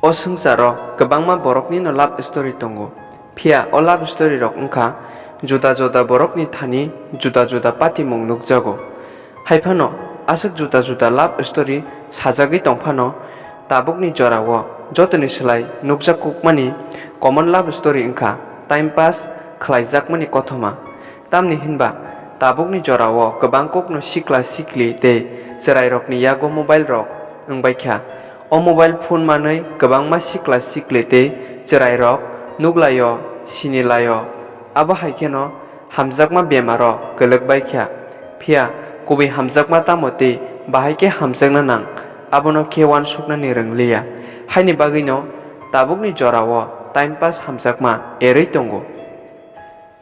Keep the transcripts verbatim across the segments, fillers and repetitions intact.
O swngcharo kwbangma boroknino love story tongo. Phiya o love story rok wngkha juda juda borokni thani juda juda patimung nukjago. Haiphano aswk juda juda love story sajagwi tongphano, tabukni jorao jotoni slai nukjak kukmani common love story wngkha time pass khlaijakmani kothoma. Tamni hinba tabukni jorao kwbang kokno sikla sikli tei chwrairokni yago mobile rok wngbaikha. O mobile phone manwi kwbangma sikla sikli tei chwrairok nuklaio, sinilaio. Abo hai kheno hamjakma bemaro kwlwk baikha. Phiya kubui hamjakma tamo tei bahai khe hamjakna nang, abono khe uansuknani rwngliya. Haini bagwino tabukni jorao time pass hamjakma erwi tongo.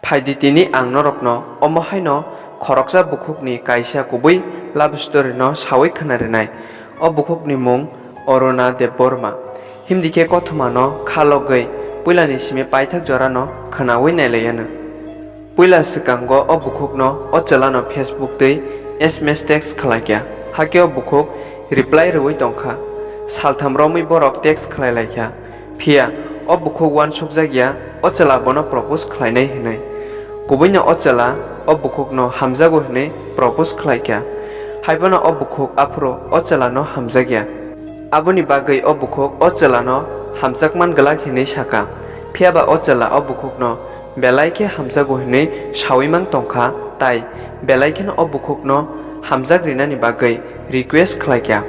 Phaidi tini ang norokno omo haino khoroksa bukhukni kaisa kubui love story no sawi khwna rinai. O bukhukni mung Aruna Debbarma. Himdi khe kothoma no kha logwi puilani simi paithak jora no khwnawi nailaiyanw. Puila swkango o bukhukno o chwlano Facebook tei S M S text khlaikha, hakhe o bukhuk reply rwui tongkha. Saltham romwi borok text khlailaikha. Phiya o bukhuk uansukjakya o chwla bono propose khlainai hwnwi. Kubuino o chwla o bukhukno hamjago hwnwi propose khlaikha. Haiphano o bukhuk aphuru o chwlano hamjakya. Aboni bagwi o bukhuk o chwlano hamjakman glak hwnwi sakha. Phiyaba o chwla o bukhukno belai khe hamjago hwnwi sawi mang tongkha, tai belai kheno o bukhukno hamjak rinani bagwi request khlaikha.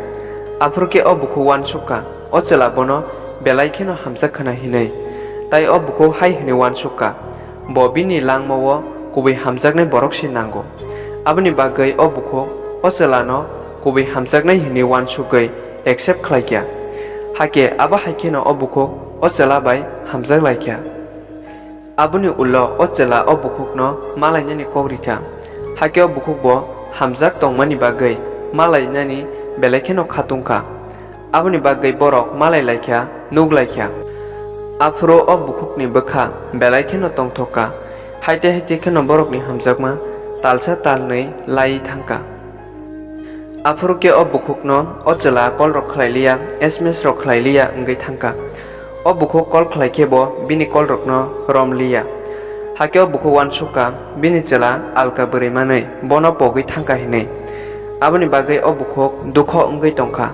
Aphuru khe o bukhuk uansukha o chwla bono belai kheno hamjak khwna hinwi. Tai o bukhuk hai hwnwi uansukha, bo bini langmao kubui hamjaknai borok se nango. Aboni bagwi o bukhuk o chwlano kubui hamjaknai hwnwi uansugwi accept khlaikha. Hakhe abo hai kheno o bukhuk o chwla bai hamjak laikha. Aboni ulo o chwla o bukhukno malainani kok rikha. Hakhe o bukhukbo hamjak tongmani bagwi malainani belai kheno khatungkha. Aboni bagwi borok malai laikha, nuk laikha. Aphuru o bukhukni bwkha belai kheno tongthokka. Haite haite kheno borokni hamjakma talsa talnwi laiwi thangkha. Aphuru khe o bukhukno o chwla call rok khlai liya, S M S rok khlai liya wngwi thangkha. O bukhuk call khlai khe bo bini call rokno rom liya. Hakhe o bukhuk uansukha bini chwla alka bwrwi manwi bono pogwi thangkha hinwi. Aboni bagwi o bukhuk dukho wngwi tongkha.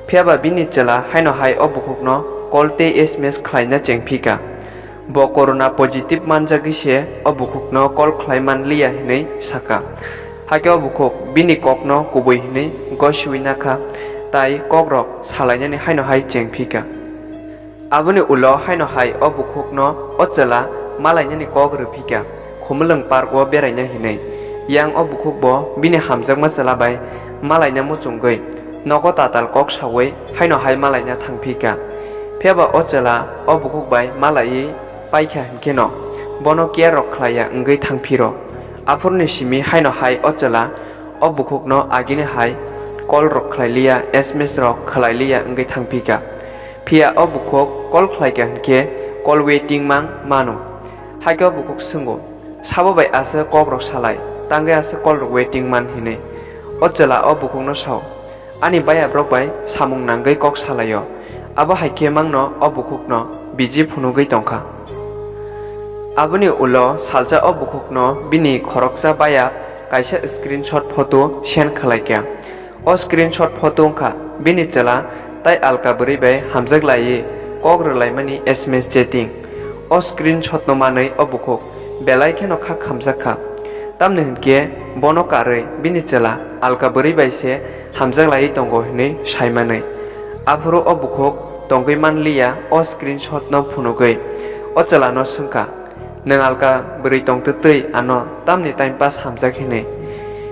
Phiyaba bini chwla haino hai o bukhukno call tei S M S khlaina chengphika. Bo corona positive manjagwi se o bukhukno call khlai man liya hinwi sakha. Hakhe o bukhuk bini kokno kubui hinwi gosiwi nakha, tai kokrok salainani haino hai chengphika. Aboni ulo haino hai o bukhukno o chwla malainani kok rwphika, Khumulwng park o beraina hinwi. Yang o bukhukbo bini hamjakma chwla bai malaina muchungwi nogo tatal kok sawi haino hai malaina thangphika. Phiyaba o chwla o bukhuk bai malaiwi paikha hinkheno bono care rok khlaiya wngwi thangphiro. Aphuruni simi haino hai o chwla o bukhukno agini hai call rok khlai liya, S M S rok khlai liya wngwi thangphika. Phiya o bukhuk call khlaikha hinkhe call waiting mang mano. Hakhe o bukhuk swngo, sabo bai aswk kokrok salai, tangwi aswk call rok waiting man hinwi. O chwla o bukhukno sao, ani bayabrok bai samung nangwi kok salaio. Abo hai khe mangno o bukhukno busy phunugwi tongkha. Aboni ulo salsa o bukhukno bini khoroksa bayap kaisa screenshot photo send khlaikha. O screenshot photo wngkha bini chwla tai alka bwrwi bai hamjak laiwi kok rwlaimani S M S chatting. O screenshot no manwi o bukhuk belai kheno kha khamjak kha. Tamni hinkhe bono karwi bini chwla alka bwrwi bai se hamjak laiwi tongo hinwi sai manwi. Aphuru o bukhuk tongwi man liya o screenshot no phunugwi o chwla no swngkha, "Nwng alka bwrwi tongtwtwi ano tamni time pass hamjak hinwi?"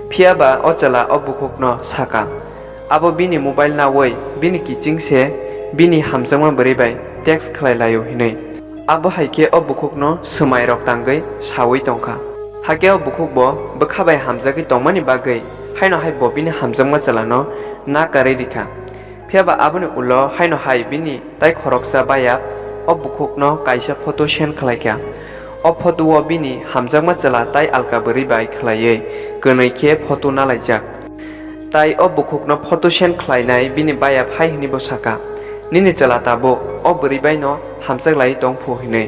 Phiyaba o chwla o bukhukno sakha, abo bini mobile nawi bini kiching se bini hamjakma bwrwi bai text khlai laio hinwi. Abo hai khe o bukhukno swmai rok tangwi sawi tongkha. Hakhe o bukhukbo bwkha bai hamjagwi tongmani bagwi haino hai bo bini hamjakma chwlano nakarwi rikha. Phiyaba aboni ulo haino hai bini tai khoroksa bayap o bukhukno kaisa photo send khlaikha. O photo o bini hamjakma chwla tai alka bwrwi bai khlaiwi kwnwi khe photo nalaijak. Tai o bukhukno photo send khlainai bini bayap hai hwnwi bo sakha, Nini chwla tabuk o bwrwi bai no hamchak lai tong phu hinwi.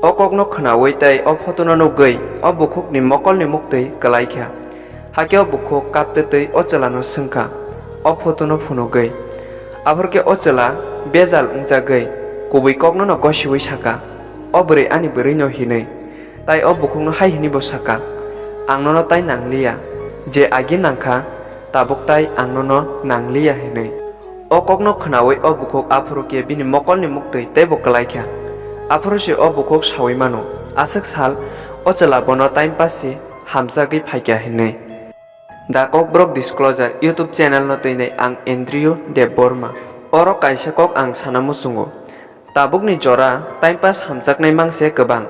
O kok no khwnawi tei o photo no nugwi o bukhuk ni mokol ni muktwi kwlai kha. Hakhe o bukhuk kaptwtwi o chwla no swngkha, o photo no phunugwi. Aphuru khe o chwla bejal wngjagwi kubui kok no no gosiwi sakha, o bwrwi ani bwrwi no hinwi. Tai o bukhuk no hai hinwi bo sakha, ang nono tai nangliya, je agi nangkha tabuk tai ang nono nangliya hinwi. O kok no khwnawi o bukhuk aphuru khe bini mokol ni muktwi teibo kwlai kha. Aphuru se o bukhuk sawi mano, aswk sal o chwla bono time pass se hamjagwi phaikha hinwi. The Kokborok Disclosure YouTube channel no twinai ang Andrew Debbarma. Oro kaisa kok ang sana muchungo. Tabukni jora time pass hamjaknai mangse kwbang.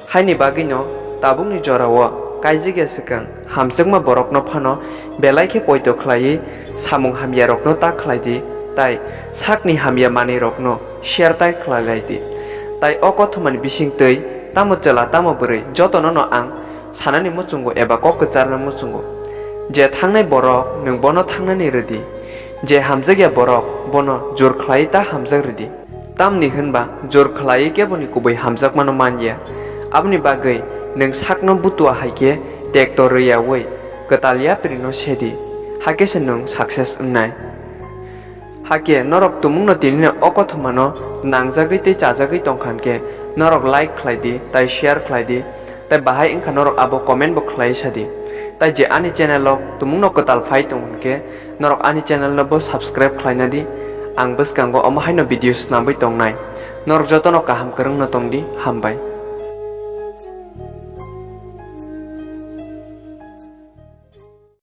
Haini bagwino tabukni jorao kaijikya swkang hamjakma borokno phano belai khe poito khlaiwi samung hamyarokno ta khlai di, tai sakni hamya manwirokno share tai khlai lai di. Tai o kothomani bisingtwi tamo chwla tamo bwrwi jotono no ang sanani muchungo eba kok kwcharna muchungo. Je thangnai borok, nwng bono thangnani rwdi. Je hamjakya borok, bono jor khlaiwi ta hamjak rwdi. Tamni hwnba jor khlaiwi keboni kubui hamjakmano man ya. Aboni bagwi nwng sakno butua hai khe tekto rwyaui kwtal yaprino sedi, hakhe se nwng success wngnai. Hakhe norok tumungno tinino o kothomano nangjagwi tei chajagwi tongkha hwnkhe norok like khlai di tai share khlai di, tai bahai wngkha norok abo comment bo khlai sa di. Tai je ani channel o tumungno kwtal phai tong hwnkhe norok ani channel no bo subscribe khlaina di, ang bwskango omo haino video snamwi tongnai. Norok jotono kaham kwrwngno tong di, hambai.